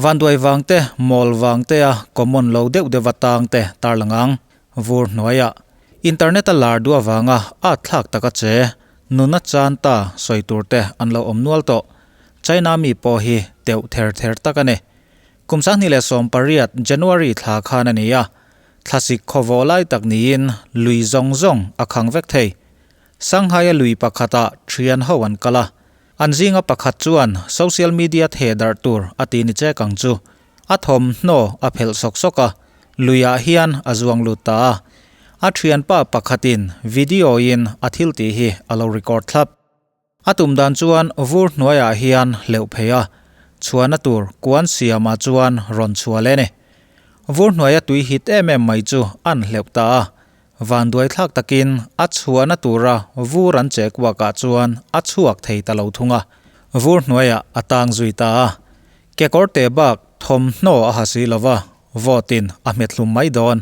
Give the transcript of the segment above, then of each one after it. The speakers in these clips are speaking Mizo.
Vanduai vang te, mawl vang te a common lo deuh deuh a tang te tarlang ang. Vur hnuaiah internet a lar duh avanga at thlak taka che nuna chan ta sawi tur te an lo awm nual tawh. China mi pawh hi teuh ther ther tak a ni. Kum 2018 January thla khan a ni a, thlasik khawvawh lai tak niin lui zawng zawng a khang vek thei. Shanghai-a lui pakhatah thian ho an kal a, an zinga pakhat chuan social media theh darh tur a ti ni chek ang chu. A thawmhnaw a phelh sawk sawk a, luiah hian a zuang lut ta a. A thianpa pakhatin video-in a thil tih hi a lo record thlap. A tum dan chuan vur hnuaiah hian hleuh phei a, chhuahna tur kuan siamah chuan rawn chhuah leh a ni. Vur hnuaia tui hit em em mai chu an hleuh ta a, vanduai thlak takin a chhuahna tura vur an che kuakah chuan a chhuak thei ta lo thung a, vur hnuaiah a tang zui ta a. Kekawr te bak thawmhnaw a ha si lo va, vawtin a hmet hlum mai dawn.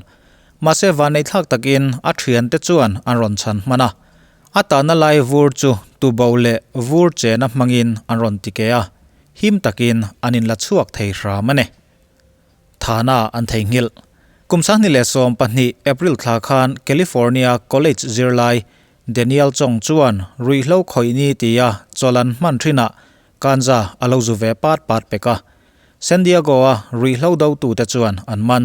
Mahse vanneih thlak takin a thiante chuan an rawn chhan hman a. A tahna lai vur chu tubo leh vur chena hmangin an rawn ti ke a, him takin an inla chhuak thei hram a ni. Thana an theihnghilh. Kum 2012 April thla khan California College zirlai Daniel Chong chuan ruihhlo khawih ni tia chawlh an hman thinah Kanza a lo zu ve pat pat pek a. San Diego-a ruihhlo dotute chuan an man.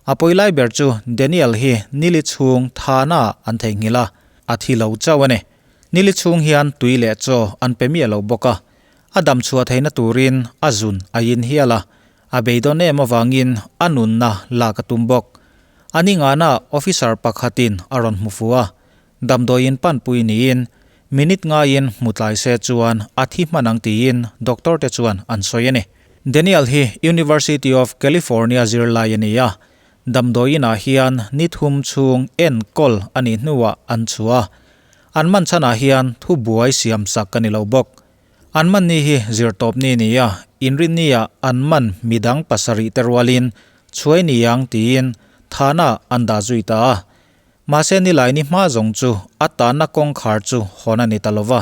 A pawi lai ber chu Daniel hi nili chhung thana an theihnghilh a, a thi lo chauh a ni. Nili chhung hian tui leh chaw an pe miah lo bawk a, a dam chhuah theihna turin a zun a in hial a, a beidawn em avangin a nunna lak a tum bawk. A ni ngana officer pakhatin a rawn hmu fu a, damdawiin panpui niin minute ngaiin hmu tlai se chuan a thi hman ang tiin doctor te chuan an sawi a ni. Daniel hi University of California zirlai a ni a, damdawiin ah hian ni thum chhung enkawl a nih hnuah an chhuah a, an man chhanah hian thubuai siam sak a ni lo bawk. An man ni hi zirtawp ni a ni a, inrinni ah an man midang pasarih te rualin chhuai ni ang tiin thana an dah zui ta a. Mahse nilai ni hma zawng chu a tanna kawngkhar chu hawn a ni ta lova,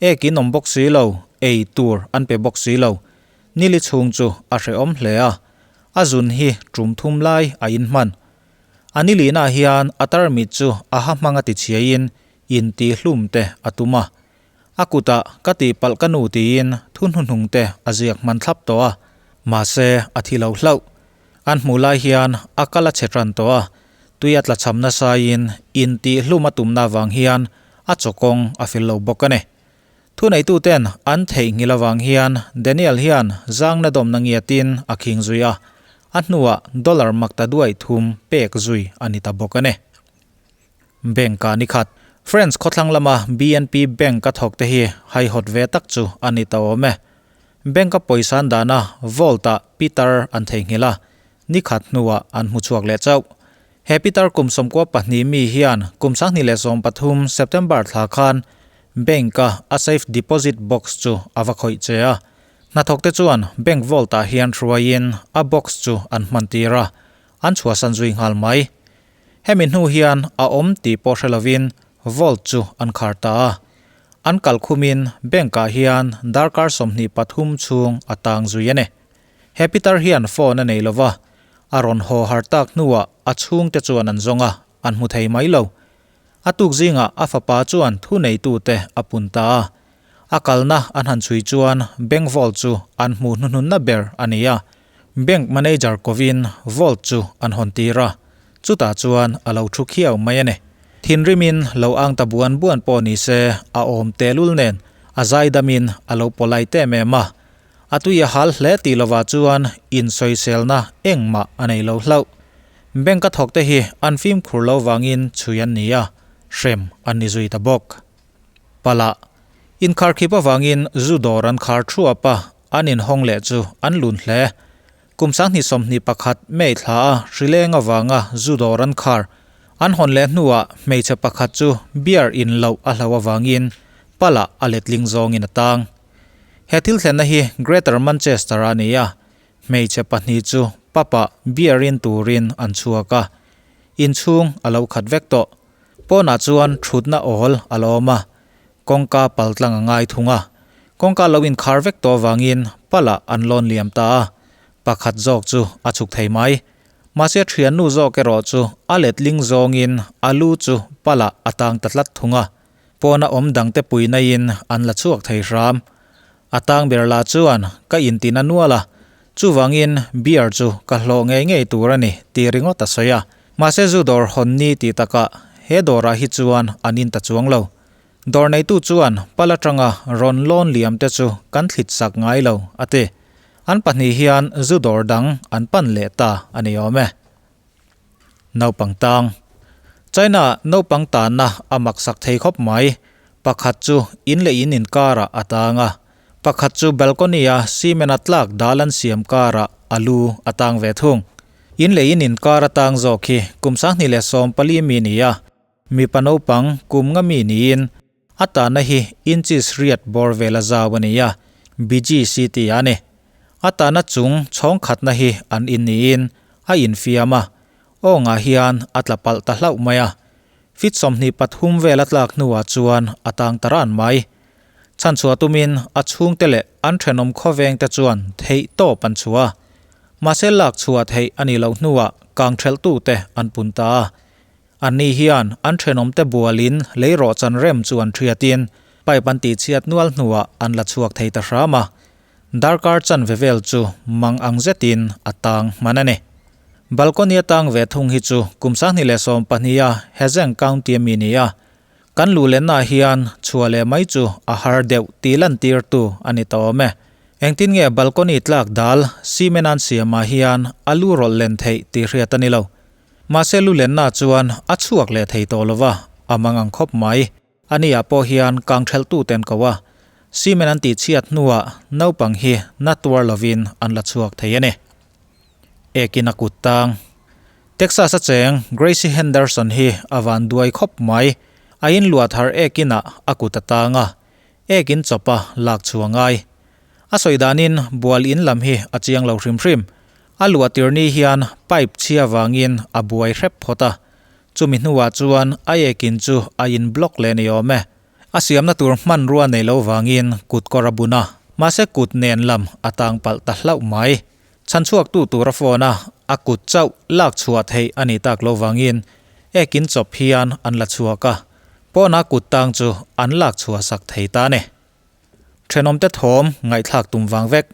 Ek in awm bawk si lo, ei tur an pe bawk si lo. Nili chhung chu a hrehawm hle a, a zun hi tum thum lai a in hman. A nilihnaah hian a tarmit chu a ha hmang a ti chhiaiin in ti hlum te a tum a. A kutah ka tihpalh ka nu tiin thu hnuhnung te a ziak hman thlap tawh a, mahse a thi lo hlauh. An hmuh lai hian a kal a chhe tan tawh a, tui a tlachham nasaiin in tih hlum a tumna avang hian a chawkawng a fel lo bawk a ni. Thuneituten an theihnghilh avang hian Daniel hian zangna dawmna ngiatin a khing zui a, a hnuah dollar makta duai thum pek zui a ni ta bawk a ni. Bank-ah ni khat. France khawthlang lama BNP Bank a thawk te hi haihawt ve tak chu a ni ta awm e. Bank-a pawisa an dahna vault-ah Peter an theihnghilh a, ni khat hnuah an hmu chhuak leh chauh. He Peter kum 92 mi hian kum 2013 September thla khan bank-a a safe deposit box chu a va khawih che a. Hnathawkte chuan bank vault-ah hian hruaiin a box chu an hman tir a, an chhuahsan zui nghal mai. Hemi hnu hian a awm tih pawh hre lovin vault chu an khar ta a. An kal khumin bank-ah hian darkar 23 chhung a tang zui a ni. He pitar hian phone a nei lova, a rawn haw har tak hnuah a chhungte chuan an zawng a, an hmu thei mai lo. A tuk zingah a fapa chuan thuneitute a pun ta a. A kalna an han chhui chuan bank vault chu an hmuh hnuhnunna ber a ni a. Bank manager kovin vault chu an hawn tir a, chutah chuan a lo thu khiau mai a ni. Thinrimin lo ang ta buan buan pawh ni se a awm tehlul nen a zaidamin a lo polite em em a. A tui a hal hle tih lovah chuan insawiselna engmah a nei lo hlauh. Bank a thawkte hi an fimkhur lo vangin chhui an ni a, hrem an ni zui ta bawk. Pala, inkharkhip avangin zu dawr an khar thuap a, an inhawng leh chu an lun hle. Kum 2021 May thla a hrileng avanga zu dawr an khar. An hawn leh hnuah hmeichhe pakhat chu beer in loh a hlo avangin Pala a letling zawngin a tang. He thil thlenna hi Greater Manchester a ni a, hmeichhe pahnih chu pub-ah beer in turin an chhuak a, inchhung a lo khat vek tawh. Pawnah chuan thutna awl a lo awm a, kawngka pal tlang a ngai thung a. Kawngka lo inkhar vek tawh avangin palah an lawn liam ta a. Pakhat zawk chu a chhuk thei mai. Mahse thiannu zawk erawh chu a letling zawngin a lu chu palah a tang ta tlat thung a. Pawna awm dangte puinaiin an la chhuak thei hram. A tang ber lah chuan ka intin a nual a, chuvangin beer chu ka hlawh ngei ngei tur a ni tih ringawt a sawi a. Mahse zu dawr hawn ni tih takah he dawrah hi chuan an in ta chuang lo. Dawr neitu chuan pal atanga rawn lawn liam te chu kan thlit sak ngai lo a ti. An pahnih hian zu dawr dang an pan leh ta a ni awm e. Naupang tang. China naupang tanna a maksak thei khawp mai. Pakhat chu in leh in inkarah a tang a, pakhat chu balcony-a cement a tlak dal an siam karah a lu a tang ve thung. In leh in inkar a tang zawk hi kum 2014 mi ni a, mipa naupang kum nga mi niin a tanna hi inches riat bawr vel a zau a ni a, Biji City a ni. A tanna chung chhawng khatna hi an in niin a infiam a, awngah hian a tla palh ta hlauh mai a. Feet 23 vel a tlak hnuah chuan a tang ta ran mai. Chhanchhuah tumin a chhungte leh an thenawm khawvengte chuan theih tawp an chhuah a. Mahse lak chhuah theih a nih loh hnuah kang thelhtute an pun ta a. Anni hian an thenawmte bualin lei rawhchan rem chu an thiatin pipe an tihchhiat nual hnuah an la chhuak thei ta hram a. Darkar chanve vel chu mang ang zetin a tang hman a ni. Balcony a tang ve thung hi chu kum 2012 a Hezeng County a mi ni a. Kan luh lennaah hian chhuah leh mai chu a har deuh tih lantirtu a ni ta awm e. Engtin nge balcony tlak dal cement an siamah hian a lu rawlh len theih tih hriat a ni lo. Mahse lu lennaah chuan a chhuak leh thei tawh lova, a mang ang khawp mai. A ni ah pawh hian kang thelhtu ten ko a, cement an tihchhiat hnuah naupang hi na tuar lovin an la chhuak thei a ni. Ekin a kut tang. Texas a cheng Gracie Henderson hi a van duai khawp mai. A in luah thar ekin ah a kut a tang a, ekin chawp a lak chhuah ngai. A sawi danin bual in lam hi a chiang lo hrim hrim. A luah tir ni hian pipe chhia vangin a buai hrep phawt a, Chumi hnuah chuan a ekin chu a in block leh ni awm e. A siamna tur hmanrua nei lo vangin kut kawr a bun a, mahse kut nen lam a tang palh ta hlauh mai. Chhanchhuaktu tur a phone a, a kut chauh lak chhuah theih a nih tak lo vangin ekin chawp hian an la chhuak a, pawna kut tang chu an lak chhuah sak thei ta ni. Thenawmte thawm ngaihthlak tum vang vek.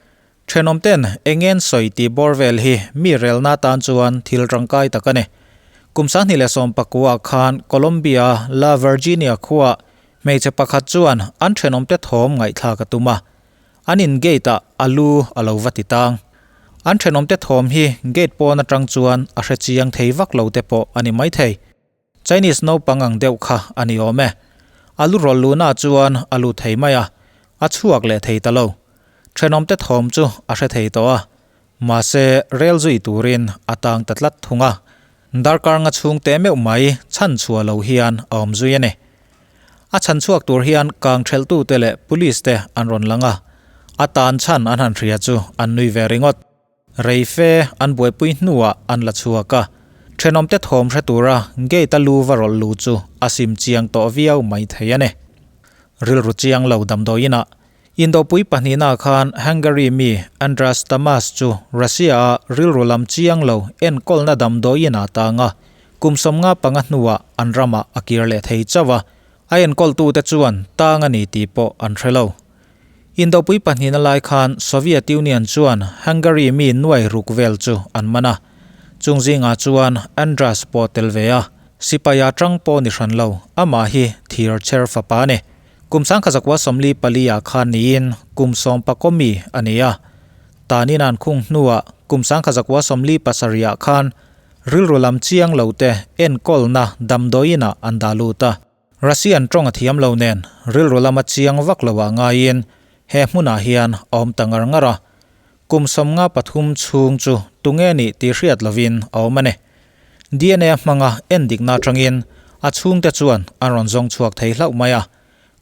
Thenawmten engen sawi tih bawr vel hi mi relna tan chuan thil tangkai tak a ni. Kum 2019 khan Colombia La Virginia khuaah hmeichhe pakhat chuan an thenawmte thawm ngaihthlak a tum a. An in gate ah a lu a lo va ti tang. An thenawmte thawm hi gate pawn atang chuan a hre chiang thei vak lo te pawh a ni maithei. Chinese naupang ang deuh kha a ni awm e. A lu rawlh luhna chuan a lut thei mai a, a chhuak leh thei ta lo. Thenawmte thawm chu a hre thei tawh a, mahse rel zui turin a tang ta tlat thung a. Darkar nga chhung te meuh mai chhan chhuah lo hian a awm zui a ni. A chhan chhuak tur hian kang thelhtute leh police te an rawn lang a, a tan chhan an han hria chu an nui ve ringawt. Reife an buaipui hnuah an la chhuak a, thenawmte thawm hre tura gate a lu va rawlh lu chu a sim chiang tawh viau mai thei a ni. Rilru chiang lo damdawiinah Indopui pahnihna khan Hungary mi Andras Tamas chu Russia-a rilru lam chiang lo enkawlna damdawiinah tang a, kum 55 hnuah an ramah a kir leh thei chauh a, a enkawltute chuan tang a ni tih pawh an hre lo. Indopui pahnihna lai khan Soviet Union chuan Hungary mi nuai ruk vel chu an man a. Chung zingah chuan Andras pawh tel ve a, sipaia tang pawh ni hran lo, amah hi thir cher fapa a ni. Kum 1944 ah khan niin kum sawmpakaw mi a ni a. Tanin an khung hnuah kum 1947 ah khan rilru lam chiang lo te enkawlna damdawiinah an dah lut a. Russian tawng a thiam lo nen rilru lama chiang vak lo ah ngaiin he hmunah hian a awm ta ngar ngar a. Kum 53 chhung chu tunge nih tih hriat lovin a awm a ni. DNA hmanga endikna atangin a chhungte chuan an rawn zawng chhuak thei hlauh mai a.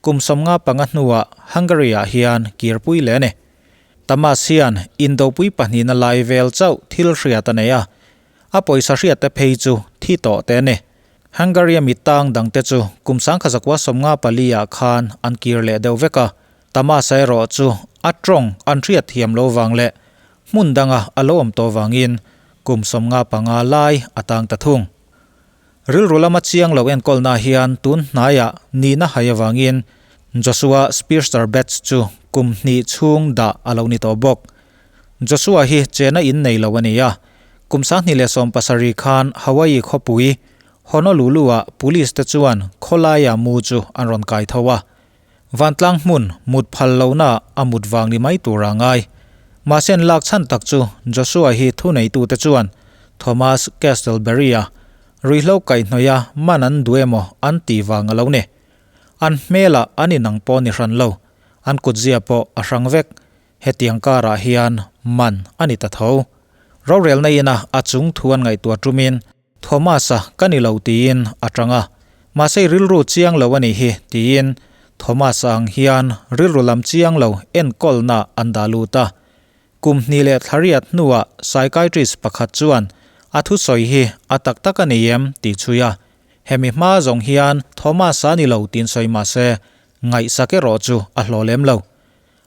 Kum 55 hnuah Hungary ah hian kirpui leh a ni. Tamas hian indopui pahnihna lai vel chauh thil hriat a nei a. A pawisa hriatte phei chu thi tawh te a ni. Hungary-a mi tang dangte chu kum 1954 ah khan an kir leh deuh vek a, Tamasa erawh chu a tawng an hriat thiam lo vang leh Hmun danga a lo awm tawh vangin kum 55 lai a tang ta thung. Rilru lama chiang lo enkawlna hian tun hnaiah nihna hai avangin Joshua Spearster Betts chu kum hnih chhung dah a lo ni tawh bawk. Joshua hi chena in nei lo a ni a, kum 2017 khan Hawaii khawpui Honolulu-ah police te chuan khawlaia mu chu an rawn kai tho a. Vantlang hmun mut phal lohna a mut vang ni mai tur a ngai. Mahse an lak chhan tak chu Joshua hi thuneitute chuan Thomas Castleberry-a ruihhlo kaihhnawih a man an duh emaw an tih vang a lo ni. An hmelah an inang pawh ni hran lo, an kutzia pawh a hrang vek. Hetiang karah hian man a ni ta tho. Rorelna ina a chung thu an ngaihtuah tumin Thomas-a ka ni lo tiin a tang a, mahse i rilru chiang lo a nih hi tiin Thomas-a ang hian rilru lam chiang lo enkawlna an dah lut a. Kum hnih leh thla riat hnuah psychiatrist pakhat chuan a thusawi hi a tak tak a ni em tih chhui a, hemi hma zawng hian Thomas-a ni lo tiin sawi mahse ngaihsak erawh chu a hlawh lem lo.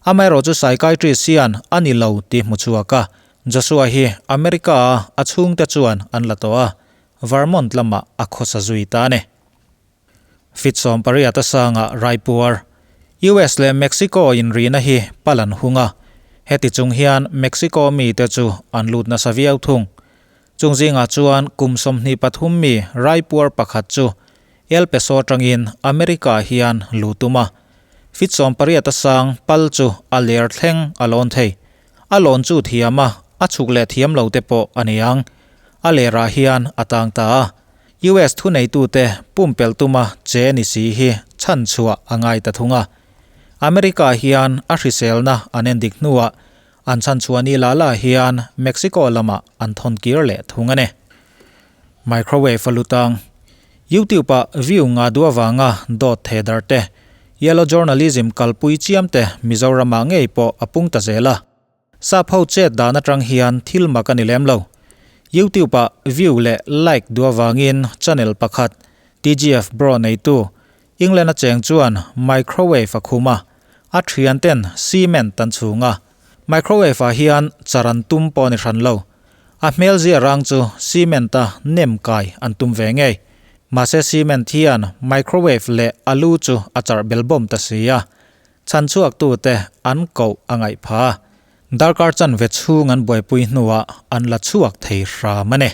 Amaherawh chu psychiatrist hian a ni lo tih hmu chhuak a, Joshua hi America-a a chhungte chuan an la tawh a, Vermont lamah a khawsa zui ta a ni. Fit 18 a sanga raipuar, US leh Mexico inrihna hi pal an hung a, heti chung hian Mexico mite chu an lut nasa viau thung. Chung zingah chuan kum 23 mi raipuar pakhat chu El Paso atangin America hian luh tum a, fit 18 a sang pal chu a ler thleng a lawn thei. A lawn chu thiam a, a chhuk leh thiam lo te pawh a ni ang. A lerah hian a tang ta a. US thuneitute pumpelh tuma che ni si hi chhan chhuah a ngai ta thung a. America hian a hriselna an endik hnuah an chhan chhuah ni lah lah hian Mexico lamah an thawn kir leh thung a ni. Microwave a lut ang. YouTube-ah view nga duh avanga dawt theh darh te, yellow journalism kalpui chiam te Mizoramah ngei pawh a pung ta zel a. Sap ho chet dan atang hian thil mak a ni lem lo. YouTube-ah view leh like duh avangin channel pakhat, TGF Bro neitu, England a cheng chuan microwave a khum a, a thian ten cement an chhung a. Microwave ah hian char an tum pawh a ni hran lo. A hmel zia rang chu cement a nem kai an tum ve ngei. Mahse cement hian microwave leh alu chu a charh bel bawm ta si a. Chhan chhuak tute an koh a ngaih pha. Darkar chanve chhung an buaipui hnuah an la chhuak thei hram a ni.